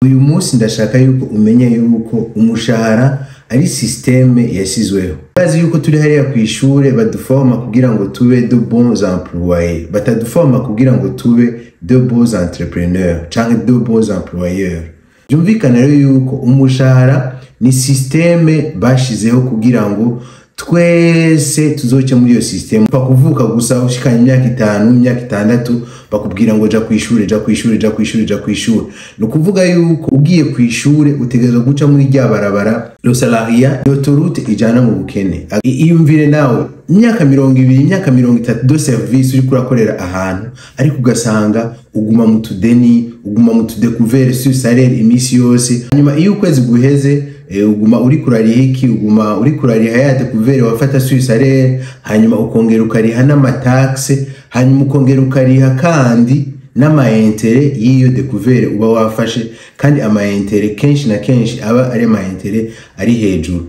Uyu munsi ndashaka yuko umenya yuko umushahara ari système yasizweho. Bazi yuko turi hariya kw'ishure baduforma kugira ngo tube de bons employés, bataduforma kugira ngo tube de bons entrepreneurs canke de bons employeurs. Vyumvikana rero yuko umushahara ni système bashizeho kugira ngo twese tuzoce muri iyo système. Upfa kuvuka gusa ushikanye imyaka 5, imyaka 6, bakubwira ngo ja kw'ishure, ja kw'ishure, ja kw'ishure, ja kw'ishure. Ni ukuvuga yuko ugiye kw'ishure utegerezwa guca muri rya barabara le salariat, l'autoroute ijana mu bukene. Iyumvire nawe imyaka 20, imyaka 30 de service uriko urakorera ahantu, ariko ugasanga uguma mu tudeni, uguma mu tudécouvert sur salaire imisi yose. Hanyuma iyo ukwezi guheze, uguma uri kurariha iki? Uguma uri kurariha ya découvert wafata sur salaire, hanyuma ukongera ukariha n'amataxe, hanyuma ukongera ukariha kandi n'ama intérêt y'iyo découvert uba wafashe, kandi ama intérêt kenshi na kenshi aba ari ama intérêt ari hejuru.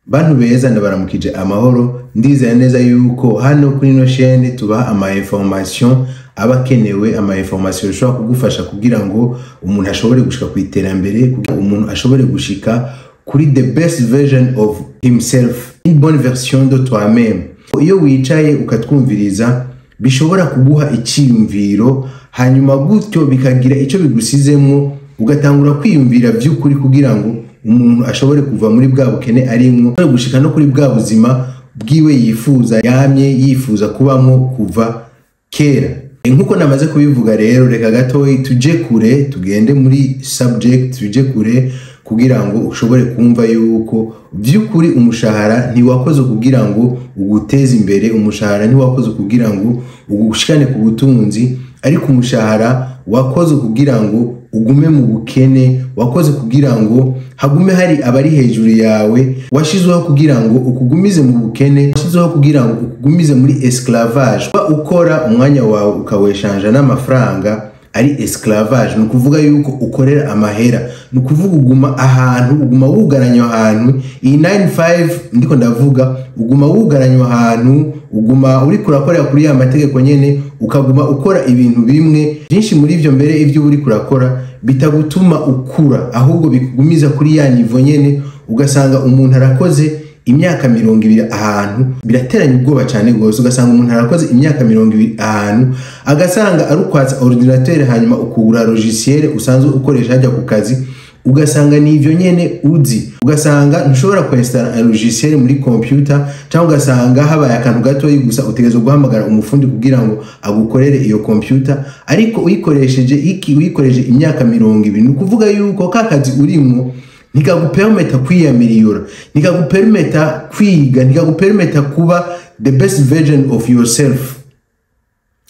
Bantu beza, ndabaramukije amahoro. Ndizera neza yuko hano kuri ino chaîne tubaha ama information aba akenewe, ama information ashobora kugufasha kugira ngo umuntu ashobore gushika ku iterambere, kugira umuntu ashobore gushika kuri the best version of himself, une bonne version de toi-même. Iyo wicaye ukatwumviriza, bishobora kuguha icyiyumviro, hanyuma gutyo bikagira icyo bigusizemwo, ugatangura kwiyumvira vy'ukuri kugira ngo umuntu ashobore kuva muri bwa bukene arimwo, gushika no kuri bwa buzima bwiwe yifuza, yamye yifuza kubamwo kuva kera. Nkuko namaze kubivuga rero, reka gatoyi tuje kure, tugende muri subject, tuje kure kugira ngo ushobore kumva yuko vy'ukuri umushahara ntiwakoze kugira ngo uguteze imbere, umushahara ntiwakoze kugira ngo ugushikane ku butunzi, ariko umushahara wakoze kugira ngo ugume mu bukene, wakoze kugira ngo hagume hari abari hejuru yawe, washizweho kugira ngo ukugumize mu bukene, washizweho kugira ngo ukugumize muri esclavage. Kuba ukora umwanya wawe ukaweshanja n'amafaranga ari esclavage, ni ukuvuga yuko ukorera amahera, ni ukuvuga uguma ahantu, uguma wugaranye ahantu. Iyi 95 ndiko ndavuga, uguma wugaranye ahantu, uguma uriko urakorera kuri ya mategeko nyene, ukaguma ukora ibintu bimwe. Byinshi muri ivyo mbere ivyo uriko urakora bitagutuma ukura, ahubwo bikugumiza kuri ya niveau nyene. Ugasanga umuntu arakoze imyaka 20 ahantu, birateranya ubwoba cyane gose. Ugasanga umuntu arakoze imyaka 20 ahantu, agasanga arukwatsa ordinateur, hanyuma ukugura logiciel usanzwe ukoresha hajya ku kazi, ugasanga ni ivyo nyene uzi. Ugasanga ntushobora kwinstalla un logiciel muri computer, cyangwa ugasanga habaye akantu gatoyi gusa utegerezwa guhamagara umufundi kugira ngo agukorere iyo computer, ariko uyikoresheje iki? Uyikoresheje imyaka 20. Ni ukuvuga yuko ka kazi urimwo ntikagupermeta kwiyamiliyora, ntikagupermeta kwiga, ntikagupermeta kuba the best version of yourself.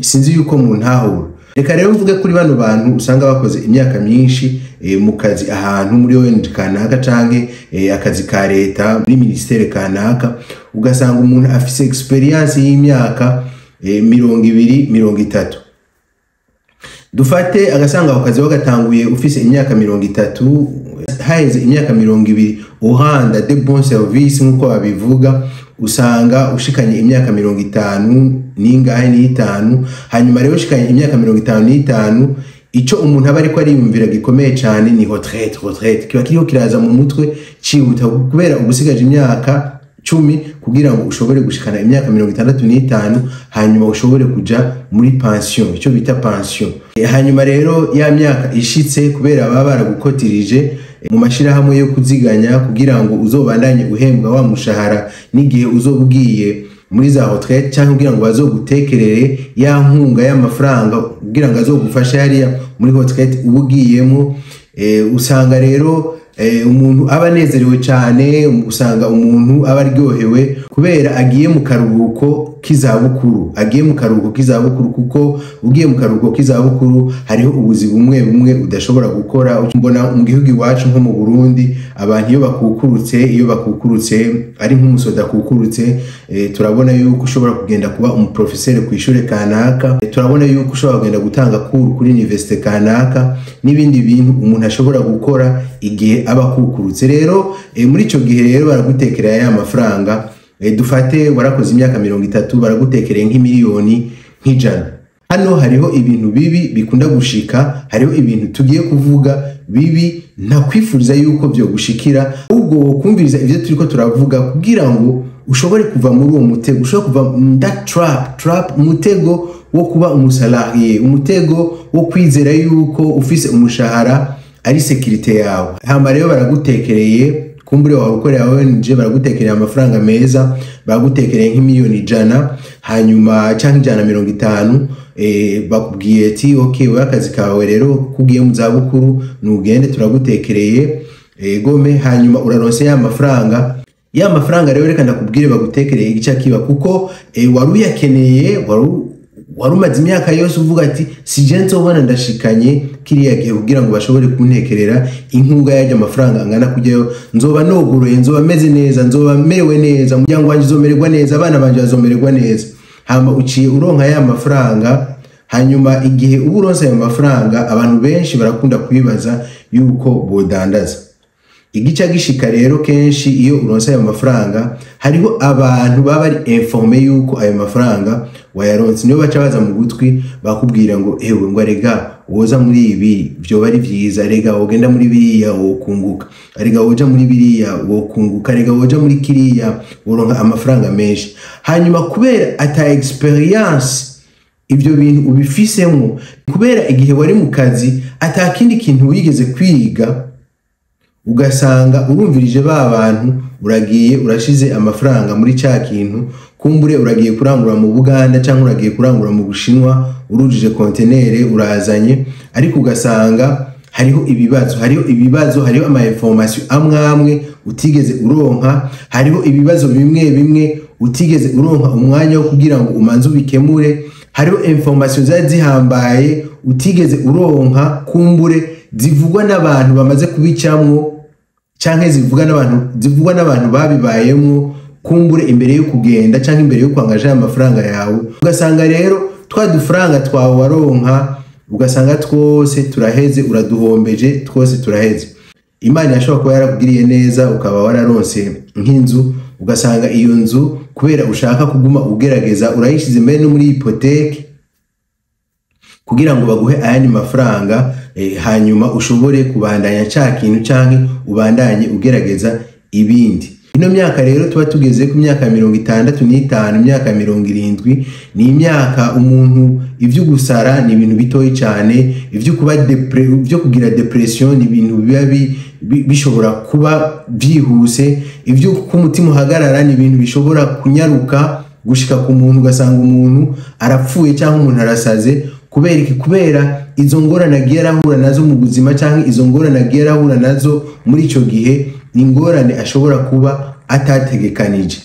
Sinzi yuko muntahura. Reka rero mvuge kuri bano bantu usanga bakoze imyaka myinshi mu kazi ahantu muri ONG kanaka canke akazi ka leta muri ministère kanaka, ugasanga umuntu afise experience y'imyaka 20, 30 dufate, agasanga ako kazi wagatanguye ufise imyaka 30, haheze imyaka 20 uhanda de bon service nk'uko babivuga, usanga ushikanye imyaka 50 n'ingahe n'itanu. Hanyuma rero ushikanye imyaka 55, ico umuntu aba ariko ariyumvira gikomeye cyane ni retraite. Retraite kiba kiriko kiraza mu mutwe cihuta, kubera ubusigaje imyaka 10 kugira ngo ushobore gushikana imyaka 65, hanyuma ushobore kuja muri pension, icyo bita pension. Hanyuma rero ya myaka ishitse, kubera baba baragukotirije mu mashirahamwe yo kuziganya kugira ngo uzobandanye uhembwa wa mushahara n'igihe uzoba ugiye muri za retraite, cyangwa kugira ngo bazogutekerere ya nkunga y'amafaranga kugira ngo azogufashe hariya muri retraite uba ugiyemo. Usanga rero umuntu aba anezerewe cyane, usanga umuntu aba aryohewe kubera agiye mu karuhuko k'izabukuru, agiye mu karuhuko k'izabukuru, kuko ugiye mu karuhuko k'izabukuru hariho ubuzi bumwe bumwe udashobora gukora. Mbona mu gihugu iwacu nko mu Burundi, abantu iyo bakukurutse, ari nk'umusoda akukurutse, turabona yuko ushobora kugenda kuba umuprofeseri ku ishure kanaka, turabona yuko ushobora kugenda gutanga cours kuri université kanaka n'ibindi bintu umuntu ashobora gukora igihe aba akukurutse. Rero muri ico gihe rero baragutekerera ya mafaranga. Dufate warakoze imyaka 30, baragutekereye nk'imiliyoni nk'ijana. Hano hariho ibintu bibi bikunda gushika, hariho ibintu tugiye kuvuga bibi ntakwifuriza yuko byo gushikira, ubwo wokumviriza ivyo turiko turavuga kugira ngo ushobore kuva muri uwo mutego, ushobore kuva mu that trap, umutego wo kuba umu salarié, umutego wo kwizera yuko ufise umushahara ari sécurité yawe. Hama rero baragutekereye, kumbure wawe ukorera ONG, baragutekereye amafaranga meza, baragutekereye nk'imiliyoni 100 hanyuma canke 150. Bakubwiye ati: "Okay, wewe akazi kawe rero kugiye mu zabukuru, nugende, turagutekereye." Gome hanyuma uraronse ya mafaranga. Ya mafaranga rero, reka ndakubwire, bagutekereye igice kiba kuko wari uyakeneye, wari umaze imyaka yose uvuga ati: "Si je nzobona ndashikanye kiriya gihe kugira ngo bashobore kuntekerera inkunga y'ajya amafaranga angana kujyayo, nzoba noguruye, nzoba meze neza, nzoba merewe neza, umuryango wanjye uzomererwa neza, abana banje bazomererwa neza." Hama uciye uronka ya mafaranga. Hanyuma igihe uba uronse ayo mafaranga, abantu benshi barakunda kwibaza yuko bodandaza. Igica gishika rero, kenshi iyo uronse ayo mafaranga, hariho abantu baba bari informés yuko ayo mafaranga wayaronse, niyo baca baza mu gutwi bakubwira ngo: "Ewe," ngo: "rega woza muri ibi vyoba ari vyiza, rega wogenda muri biriya wokunguka, rega woja muri biriya wokunguka, rega woja muri kiriya woronka amafaranga menshi." Hanyuma kubera ata expérience ibyo bintu ubifisemo, kubera igihe wari mu kazi ata kindi kintu wigeze kwiga, ugasanga urumvirije ba bantu, uragiye urashize amafaranga muri cya kintu. Kumbure uragiye kurangura mu Buganda cyangwa uragiye kurangura mu Bushinwa, urujije kontenere urazanye, ariko ugasanga hariho ibibazo, hariho ibibazo, hariho ama information amwe amwe utigeze uronka, hariho ibibazo bimwe bimwe utigeze uronka umwanya wo kugira ngo umanze ubikemure, hariho information zari zihambaye utigeze uronka, kumbure zivugwa n'abantu bamaze kubicamwo canke zivugwa n'abantu babibayemwo, kumbure imbere yo kugenda canke imbere yo kwangaja amafaranga yawe. Ugasanga rero twa dufaranga twawe waronka, ugasanga twose turaheze, uraduhombeje, twose turaheze. Imana yashobora kuba yarakugiriye neza ukaba wararonse nk'inzu, ugasanga iyo nzu kubera ushaka kuguma ugerageza urayishize mbere no muri hypothèque kugira ngo baguhe ayandi mafaranga, hanyuma ushobore kubandanya ca kintu canke ubandanye ugerageza ibindi. Ino myaka rero tuba tugeze ku myaka 65, imyaka 70, ni imyaka umuntu ivyo gusara ni ibintu bitoyi cyane, ivyo kuba ivyo kugira dépression ni ibintu biba bishobora kuba byihuse, ivyo ko umutima uhagarara ni ibintu bishobora kunyaruka gushika ku muntu, ugasanga umuntu arapfuye cyangwa umuntu arasaze. Kubera iki? Kubera izo ngorane agiye arahura nazo mu buzima, cyangwa izo ngorane agiye arahura nazo muri icyo gihe, ni ingorane ashobora kuba atategekanije.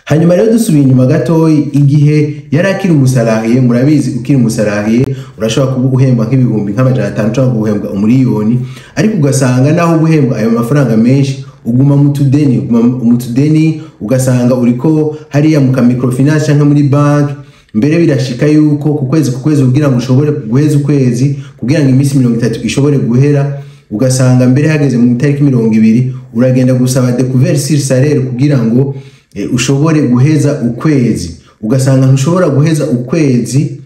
Hanyuma rero dusubiye inyuma gatoyi, igihe yari akiri umu salarié, murabizi, ukiri umu salarié urashobora kuba uhembwa nk'ibihumbi nk'amajana 5 cyangwa guhembwa 1 miliyoni, ariko ugasanga naho uba uhembwa ayo mafaranga menshi uguma mu tudeni, uguma mu tudeni, ugasanga uriko hariya mu ka microfinance cyangwa muri banki. Mbere birashika yuko ku kwezi ku kwezi, kugira ngo ushobore guheza ukwezi, kugira ngo iminsi 30 ishobore guhera, ugasanga mbere hageze mu itariki 20 uragenda gusaba découvert sur salaire kugira ngo ushobore guheza ukwezi. Ugasanga ntushobora guheza ukwezi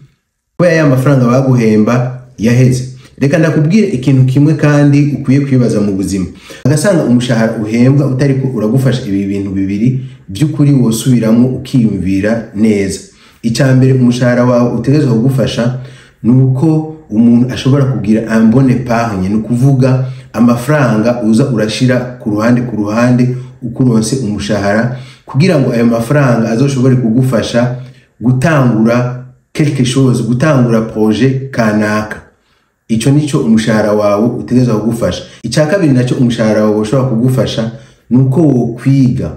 kubera ya mafaranga baguhemba yaheze. Reka ndakubwire ikintu kimwe kandi ukwiye kwibaza mu buzima: agasanga umushahara uhembwa utariko uragufasha ibi bintu bibiri, by'ukuri wosubiramo ukiyumvira neza. Icya mbere umushahara wawe utegerezwa kugufasha ni uko umuntu ashobora kugira un bon épargne, ni ukuvuga amafaranga uza urashira ku ruhande ku ruhande uko uronse umushahara, kugira ngo ayo mafaranga azoshobore kugufasha gutangura quelque chose, gutangura projet kanaka. Ico nico umushahara wawe utegerezwa kugufasha. Icya kabiri nacyo umushahara wawe ushobora kugufasha ni uko wokwiga,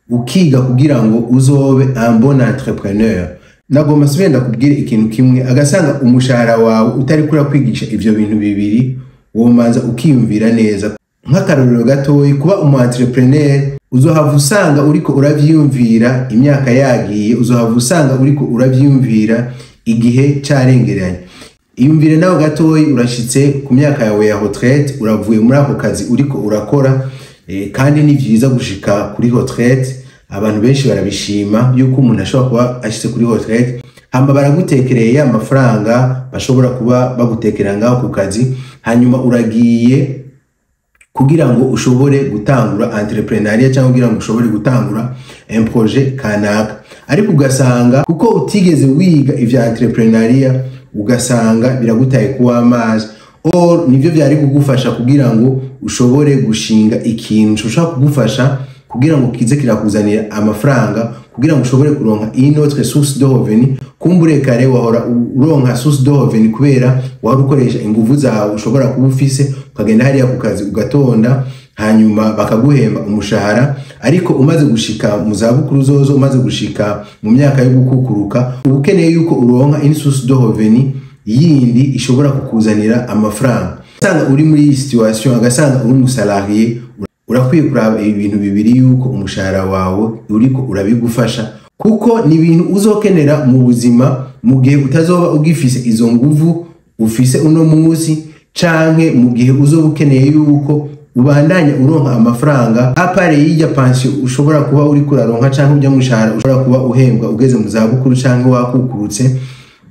ukiga kugira ngo uzobe un bon entrepreneur. Nagomba subire ndakubwire ikintu kimwe: agasanga umushahara wawe utari kwigisha ivyo bintu bibiri, womanza ukiyumvira neza. Nk'akarorero gatoyi, kuba umu entrepreneur, uzohava usanga uriko uravyiyumvira imyaka yagiye, uzohava usanga uriko uravyiyumvira igihe carengeranye. Iyumvire nawe gatoyi, urashitse ku myaka yawe ya retraite, uravuye muri ako kazi uriko urakora, kandi ni vyiza gushika kuri retraite. Abantu benshi barabishima yuko umuntu ashobora kuba ashitse kuri retraite, hama baragutekereye ya mafaranga bashobora kuba bagutekera ngaho ku kazi, hanyuma uragiye kugira ngo ushobore gutangura entrepreneuriat cyangwa kugira ngo ushobore gutangura un projet kanaka. Ariko ugasanga kuko utigeze wiga ivya entrepreneuriat, ugasanga biragutaye kuwa amazi. Or nivyo vyari kugufasha kugira ngo ushobore gushinga ikintu ushobora kugufasha kugira ngo kize kirakuzanira amafaranga, kugira ngo ushobore kuronka une autre source de revenu. Kumbure kare wahora uronka source de revenu kubera wari ukoresha inguvu zawe ushobora kuba ufise, ukagenda hariya ku kazi ugatonda, hanyuma bakaguhemba umushahara. Ariko umaze gushika mu zabukuru zozo, umaze gushika mu myaka yo gukukuruka, uba ukeneye yuko uronka une source de revenu yindi ishobora kukuzanira amafaranga. Usanga uri muri iyi situation, agasanga uri umu salarié, urakwiye kuraba ibi bintu bibiri, yuko umushahara wawe uriko urabigufasha, kuko ni ibintu uzokenera mu buzima mu gihe utazoba ugifise izo nguvu ufise uno munsi, canke mu gihe uzoba ukeneye yuko ubandanya uronka amafaranga à part y'irya pension ushobora kuba uriko uraronka, canke urya mushahara ushobora kuba uhembwa ugeze mu zabukuru canke wakukurutse,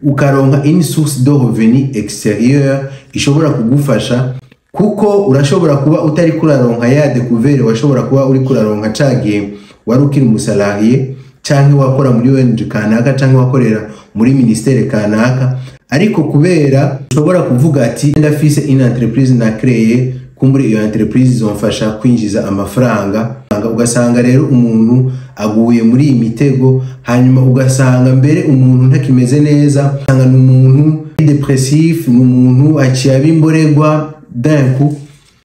ukaronka une source de revenu extérieure ishobora kugufasha. Kuko urashobora kuba utari kuraronka ya découvert washobora kuba uri kuraronka ca gihe wari ukiri umu salarié, canke wakora muri ONG kanaka, canke wakorera muri ministère kanaka. Ariko kubera ushobora kuvuga ati: "Ndafise une entreprise na créé, kumbure iyo entreprise izomfasha kwinjiza amafaranga." Ugasanga rero umuntu aguye muri iyi mitego, hanyuma ugasanga mbere umuntu ntakimeze neza, usanga ni umuntu dépressif, ni umuntu aciye aba imborerwa d'un coup.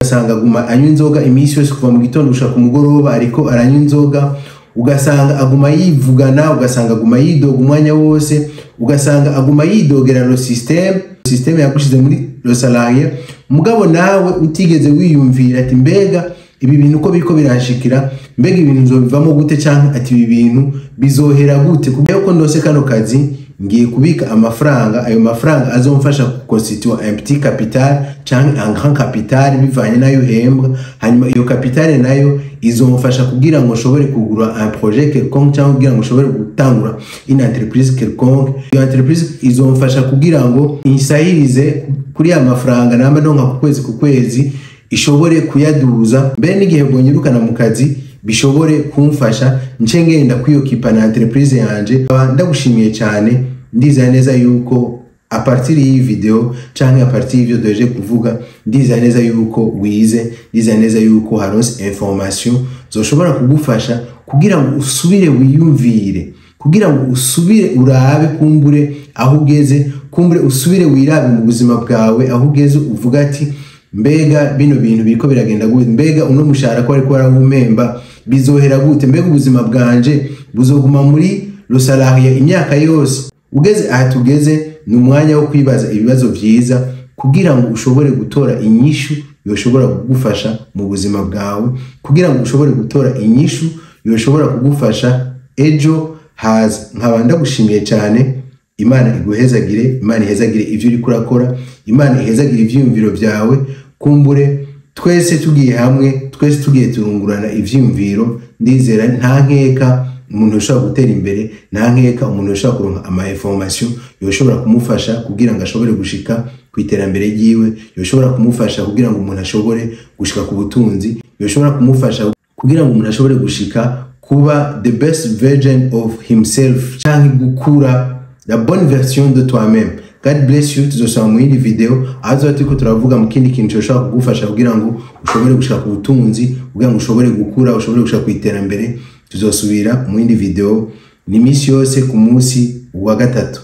Ugasanga aguma anywa inzoga iminsi yose, kuva mu gitondo gushika ku mugoroba ariko aranywa inzoga. Ugasanga aguma yivugana, ugasanga aguma yidoga umwanya wose, ugasanga aguma yidogera le système, système yagushize muri le salarié. Mugabo nawe utigeze wiyumvira ati: "Mbega ibi bintu uko biriko biranshikira, mbega ibintu nzobivamo gute?" Canke ati: "Ibi bintu bizohera gute? Kuko yuko ndose kano kazi, ngiye kubika amafaranga, ayo mafaranga azomfasha guconstituer un petit capital canke un grand capital bivanye n'ayo uhembwa. Hanyuma iyo capital nayo izomfasha kugira ngo nshobore kugura un projet quelconque, cyangwa kugira ngo nshobore gutangura une entreprise quelconque. Iyo entreprise izomfasha kugira ngo insahirize kuri ya mafaranga namba ndonka ku kwezi ku kwezi, ishobore kuyaduza mbere n'igihe bonyirukana mu kazi, bishobore kumfasha nce ngenda kwiyokipa na entreprise yanje." Ndagushimiye cyane. Ndizera neza yuko à partir y'iyi video canke à partir y'ivyo duhejeje kuvuga, ndizera neza yuko wize, ndizera neza yuko haronse information zoshobora kugufasha kugira ngo usubire wiyumvire, kugira ngo usubire urabe kumbure aho ugeze, kumbure usubire wirabe mu buzima bwawe aho ugeze, uvuga ati: "Mbega bino bintu biriko biragenda gute? Mbega uno mushahara ko ariko arawumpemba bizohera gute? Mbega ubuzima bwanje buzoguma muri le salarié imyaka yose?" Ugeze aha tugeze, ni umwanya wo kwibaza ibibazo vyiza kugira ngo ushobore gutora inyishu yoshobora kugufasha mu buzima bwawe, kugira ngo ushobore gutora inyishu yoshobora kugufasha ejo haza. Nkaba ndagushimiye cyane. Imana iguhezagire, Imana ihezagire ivyo uriko urakora, Imana ihezagire ivyiyumviro vyawe. Kumbure twese tugiye hamwe, twese tugiye turungurana ivyiyumviro, ndizera nta nkeka umuntu yoshobora gutera imbere, nta nkeka umuntu yoshobora kuronka ama information yoshobora kumufasha kugira ngo ashobore gushika ku iterambere ryiwe, yoshobora kumufasha kugira ngo umuntu ashobore gushika ku butunzi, yoshobora kumufasha kugira ngo umuntu ashobore gushika kuba the best version of himself, canke gukura la bonne version de toi-même. God bless you. Tuzosaba mu yindi video aho tuzoba turiko turavuga mu kindi kintu gishobora kugufasha kugira ngo ushobore gushika ku butunzi, kugira ngo ushobore gukura, ushobore gushika ku iterambere. Tuzosubira mu yindi video. Ni iminsi yose ku munsi wa gatatu.